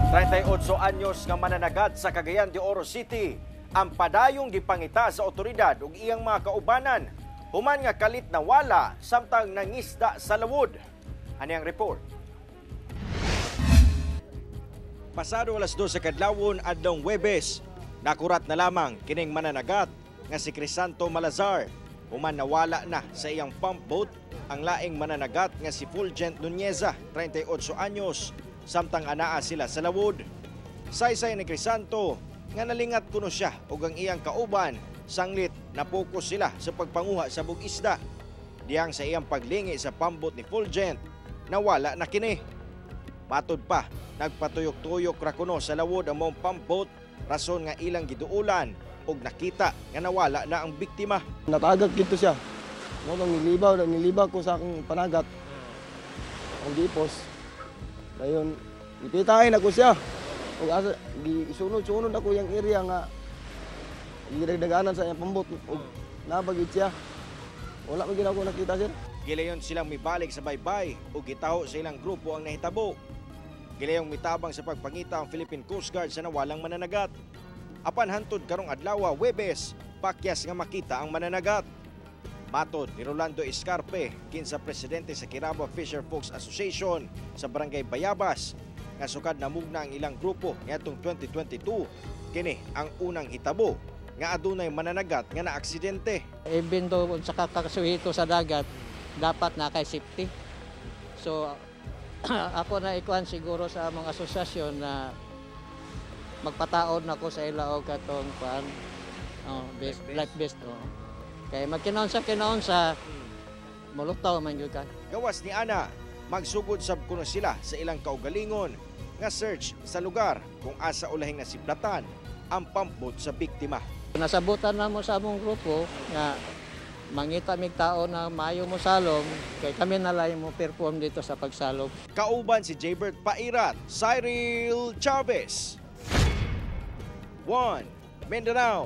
38 anyos nga mananagat sa Cagayan de Oro City ang padayong gipangita sa otoridad ug iyang mga kaubanan human nga kalit nawala samtang nangisda sa lawod. Ani ang report. Pasado alas 2 sa kadlawon adlong Webes, nakurat na lamang kining mananagat nga si Crisanto Malazar human nawala na sa iyang pump boat ang laing mananagat nga si Fulgent Nuneza, 38 anyos, samtang anaa sila sa lawod. Saysay ni Crisanto nga nalingat kuno siya ug ang iyang kauban sanglit napokus sila sa pagpanguha sa bug-isda. Diyang sa iyang paglingi sa pambot ni Fulgent, nawala na kini. Matod pa, nagpatuyok-tuyok ra kuno sa lawod ang maong pumpboat, rason nga ilang giduulan ug nakita nga nawala na ang biktima. Natagak dito siya. Mo nang nilibaw, nilibaw ko sa akong panagat. Ang gipos. Dayon ipitain ako siya. Ug asa gisunod-sunod ako yang area nga gidagdaganan sa iyang pambot ug nabagid siya. Wala man gid ako nakita, sir. Gilayon silang mibalik sa baybay ug gitaho sa ilang grupo ang nahitabo. Gilayong mitabang sa pagpangita ang Philippine Coast Guard sa nawalang mananagat. Apan hantod karong adlaw, Webes, pakyas nga makita ang mananagat. Matod ni Rolando Escarpe, kinsa presidente sa Kiraba Fisher Folks Association sa Barangay Bayabas, nga sukad namugna ang ilang grupo niadtong 2022, kini ang unang hitabo nga adunay mananagat nga naaksidente. Even though sa kakasuhito sa dagat, dapat na kay safety. So ako na ikuan siguro sa among asosasyon na magpataod na ko sa ila og katong kuan, oh, best, life vest, oh. Kay magkinaon sa mulutaw man gyud ka. Gawas ni Ana, magsugod sab kuno sila sa ilang kaugalingon nga search sa lugar kung asa ulahing nasiplatan ang pumpboat sa biktima. Nasabutan na mo sa among grupo nga mangita mig tao na maayo mo salom kay kami na lang mo perform dito sa pagsalom. Kauban si Jaybert Pairat, Cyril Chavez. 1 Mindanao.